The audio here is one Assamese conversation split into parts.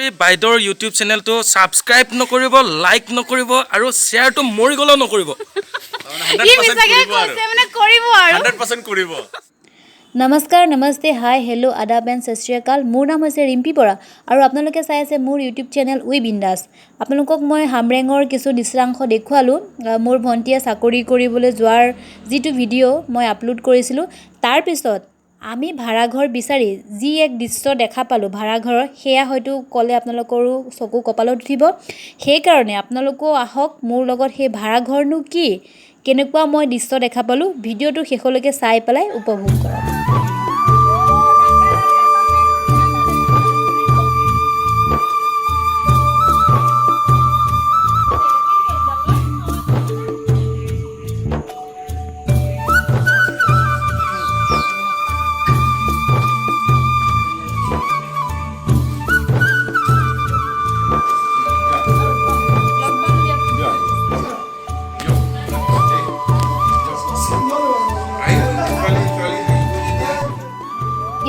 এই বাইদেউৰ ইউটিউব চেনেলটো ছাবস্ক্ৰাইব নকৰিব, লাইক নকৰিব আৰু শ্বেয়াৰটো মৰি গ'লেও নকৰিব। ই মিছাকে কৈছে, মানে কৰিব আৰু। 100% কৰিব। নমস্কাৰ, নমস্তে, হাই, হেল্ল', আদাব এণ্ড সত শ্ৰী আকাল। মোৰ নাম হৈছে ৰিম্পী বৰা আৰু আপোনালোকে চাই আছে মোৰ ইউটিউব চেনেল উই বিন্দাছ। আপোনালোকক মই হামৰেঙৰ কিছু দৃশ্যাংশ দেখুৱালোঁ। মোৰ ভণ্টীয়ে চাকৰি কৰিবলৈ যোৱাৰ যিটো ভিডিঅ' মই আপলোড কৰিছিলোঁ, তাৰপিছত আমি ভাড়াঘৰ বিচাৰি যি এক দৃশ্য দেখা পালোঁ ভাড়াঘৰৰ, সেয়া হয়তো ক'লে আপোনালোকৰো চকু কপালত উঠিব। সেইকাৰণে আপোনালোকো আহক মোৰ লগত, সেই ভাড়াঘৰনো কি, কেনেকুৱা মই দৃশ্য দেখা পালোঁ, ভিডিঅ'টো শেষলৈকে চাই পেলাই উপভোগ কৰক।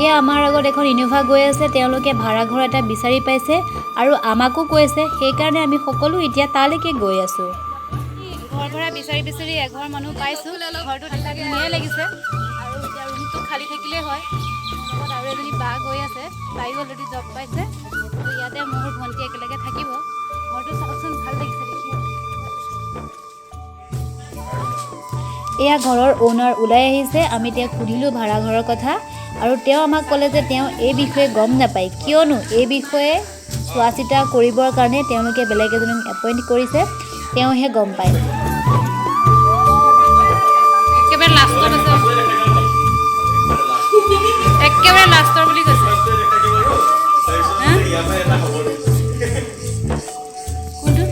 এয়া আমাৰ আগত এখন ইন'ভা গৈ আছে। তেওঁলোকে ভাড়াঘৰ এটা বিচাৰি পাইছে আৰু আমাকো কৈছে, সেইকাৰণে আমি সকলো এতিয়া তালৈকে গৈ আছোঁ। ঘৰ ভাড়া বিচাৰি বিচাৰি এঘৰ মানুহ পাইছোঁ। ঘৰটো দেখাত ধুনীয়াই লাগিছে আৰু এতিয়া ৰুমটো খালী থাকিলেই হয়। মোৰ লগত আৰু এজনী বা গৈ আছে, তাইও অলৰেডি জব পাইছে। তো ইয়াতে মোৰ ভণ্টি একেলগে থাকিব। ঘৰটো চাওকচোন, ভাল লাগিছে দেখি। এয়া ঘৰৰ অ'নাৰ ওলাই আহিছে। আমি তেওঁক সুধিলোঁ ভাড়াঘৰৰ কথা আৰু তেওঁ আমাক ক'লে যে তেওঁ এই বিষয়ে গম নাপায়, কিয়নো এই বিষয়ে চোৱা চিতা কৰিবৰ কাৰণে তেওঁলোকে বেলেগ এজনক এপইণ্ট কৰিছে, তেওঁহে গম পায়। একেবাৰে লাষ্টত আছে, একেবাৰে লাষ্টৰ বুলি কৈছে। হা? কোনটো?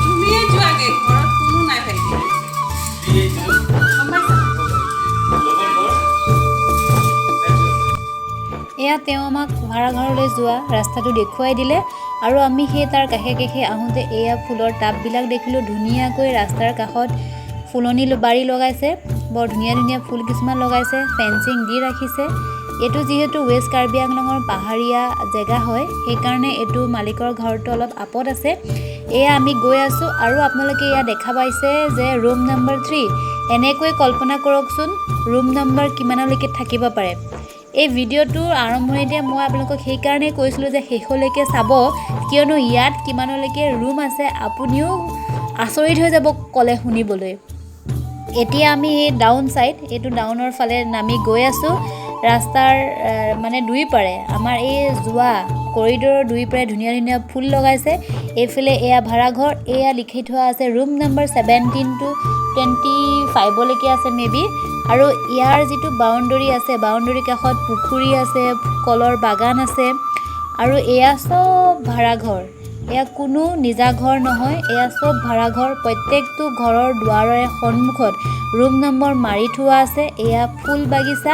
তুমিয়ে যোৱাগে, ঘৰত কোনো নাই ভাইটি, গম পাইছা? এয়া তেওঁ আমাক ভাড়াঘৰলৈ যোৱা ৰাস্তাটো দেখুৱাই দিলে আৰু আমি সেই তাৰ কাষে কাষে আহোঁতে এয়া ফুলৰ টাববিলাক দেখিলোঁ। ধুনীয়াকৈ ৰাস্তাৰ কাষত ফুলনি বাৰী লগাইছে, বৰ ধুনীয়া ধুনীয়া ফুল কিছুমান লগাইছে, ফেঞ্চিং দি ৰাখিছে। এইটো যিহেতু ৱেষ্ট কাৰ্বি আংলঙৰ পাহাৰীয়া জেগা হয়, সেইকাৰণে এইটো মালিকৰ ঘৰটো অলপ আপত আছে। এয়া আমি গৈ আছোঁ আৰু আপোনালোকে এয়া দেখা পাইছে যে ৰুম নম্বৰ 3। এনেকৈ কল্পনা কৰকচোন ৰুম নম্বৰ কিমানলৈকে থাকিব পাৰে। এই ভিডিঅ'টোৰ আৰম্ভণিতে মই আপোনালোকক সেইকাৰণেই কৈছিলোঁ যে শেষলৈকে চাব, কিয়নো ইয়াত কিমানলৈকে ৰুম আছে আপুনিও আচৰিত হৈ যাব ক'লে শুনিবলৈ। এতিয়া আমি এই ডাউন ছাইড, এইটো ডাউনৰ ফালে নামি গৈ আছোঁ। ৰাস্তাৰ মানে দুই পাৰে আমাৰ এই যোৱা কৰিডৰৰ দুই পাৰে ধুনীয়া ধুনীয়া ফুল লগাইছে। এইফালে এয়া ভাড়াঘৰ, এয়া লিখি থোৱা আছে ৰুম নম্বৰ 17 টু 25লৈকে আছে মে বি। আৰু ইয়াৰ যিটো বাউণ্ডৰী আছে, বাউণ্ডৰীৰ কাষত পুখুৰী আছে, কলৰ বাগান আছে আৰু এয়া চব ভাড়াঘৰ। এয়া কোনো নিজা ঘৰ নহয়, এয়া চব ভাড়াঘৰ। প্ৰত্যেকটো ঘৰৰ দুৱাৰৰে সন্মুখত ৰুম নম্বৰ মাৰি থোৱা আছে। এয়া ফুল বাগিচা।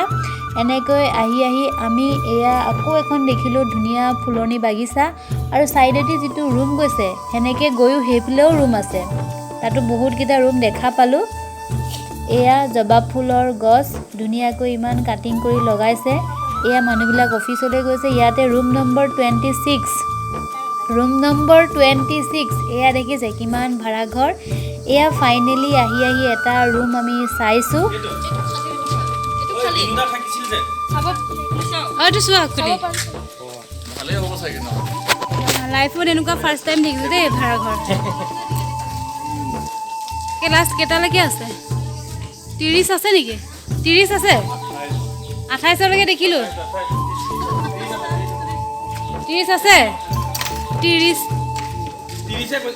এনেকৈ আহি আহি আমি এয়া আকৌ এখন দেখিলোঁ ধুনীয়া ফুলনি বাগিচা আৰু ছাইডেদি যিটো ৰুম গৈছে সেনেকৈ গৈও সেইফালেও ৰুম আছে, তাতো বহুতকেইটা ৰুম দেখা পালোঁ। এয়া জবা ফুলৰ গছ ধুনীয়াকৈ ইমান কাটিং কৰি লগাইছে। এয়া মানুহবিলাক অফিচলৈ গৈছে। ইয়াতে ৰুম নম্বৰ 26, ৰুম নম্বৰ 26, এয়া দেখিছে কিমান ভাড়াঘৰ। এয়া ফাইনেলি আহি আহি এটা ৰুম আমি চাইছোঁ। তিনিটা থাকিছিল যে। অ, এইটো চোৱা খুলি। ভালেই হ'ব চাগে ন? লাইফত এনেকুৱা ফাৰ্ষ্ট টাইম দেখিছোঁ দেই ভাড়াঘৰ। লাষ্ট কেইটালৈকে আছে? 30 আছে নেকি? 30 আছে, 28লৈকে দেখিলোঁ। 30 আছে, 30।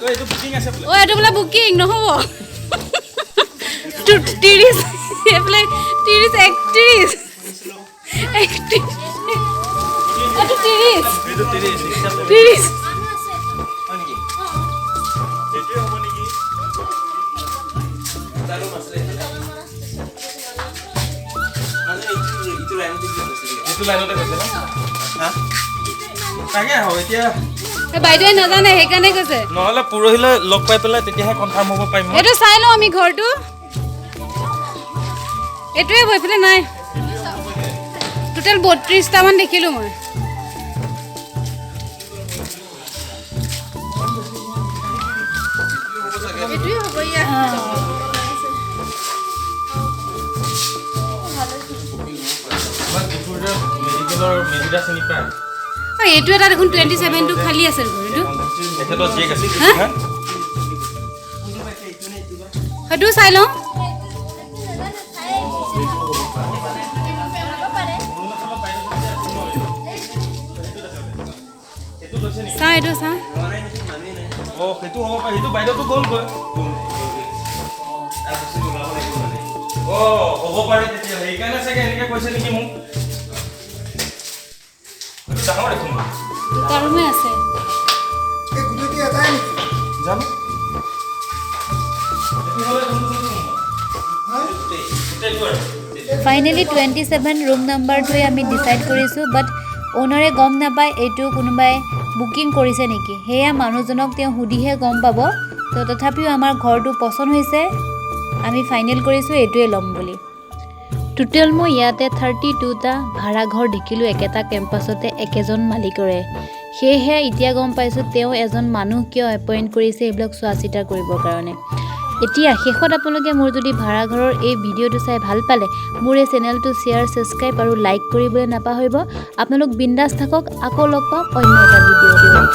এইটো বুকিং আছে বোলে। অ, এইটো বোলে বুকিং নহ'ব। 30 এইফালে, 30, 31, 31, এইটো 30। এইটো 30। 30। হয় নেকি? সেইটোৱে হ'ব নেকি? এটা ৰুম আছিলে এইফালে। এইটো লাইনতে কৈছে ন? হা? তাকে হ'ব এতিয়া। এই বাইদেৱে নাজানে, সেইকাৰণে কৈছে। নহ'লে পৰহিলৈ লগ পাই পেলাই তেতিয়াহে কনফাৰ্ম হ'ব পাৰিম মই। এইটো চাই লওঁ আমি ঘৰটো। এইটোৱে হ'ব, এইফালে নাই। টোটেল 32টামান দেখিলোঁ মই। জগৰীয়া। আমাৰ কিশোৰ মেডিকেলৰ মেডিকা চিনি পায়। অঁ, এইটো এটা দেখোন 27টো খালী আছে দেখোন এইটো। তেখেতৰ জীয়েক আছিল। হা? হা? সেইটোও চাই লওঁ। চাওঁ, এইটো চাওঁ। অঁ, সেইটো হ'ব পাৰে। সেইটো বাইদেউটো গ'লগৈ। অঁ, হ'ব পাৰে তেতিয়া। সেইকাৰণে চাগে এনেকৈ কৈছে নেকি মোক। সেইটো ডাঙৰ দেখোন। দুটা ৰুমে আছে। এই গোটেইটো এটাই নেকি? জানো, সেইটো হ'লে কোনটো কোনটো ৰুম? গোটেইটো আৰু। ফাইনেলি 27 ৰুম নাম্বাৰটোৱে আমি ডিচাইড কৰিছোঁ, বাট অ'নাৰে গম নাপায় এইটো কোনোবাই বুকিং কৰিছে নেকি। সেয়া মানুহজনক তেওঁ সুধিহে গম পাব। তো তথাপিও আমাৰ ঘৰটো পচন্দ হৈছে, আমি ফাইনেল কৰিছোঁ এইটোৱে ল'ম বুলি। টোটেল মই ইয়াতে 32টা ভাড়াঘৰ দেখিলোঁ একেটা কেম্পাছতে একেজন মালিকৰে। সেয়েহে এতিয়া গম পাইছোঁ তেওঁ এজন মানুহ কিয় এপইণ্ট কৰিছে এইবিলাক চোৱা চিতা কৰিবৰ কাৰণে। এতিয়া শেষত আপোনালোকে মোৰ যদি ভাড়াঘৰৰ এই ভিডিঅ'টো চাই ভাল পালে মোৰ এই চেনেলটো শ্বেয়াৰ, ছাবস্ক্ৰাইব আৰু লাইক কৰিবলৈ নাপাহৰিব। আপোনালোক বিন্দাছ থাকক, আকৌ লগ পাম অন্য এটা ভিডিঅ'ত।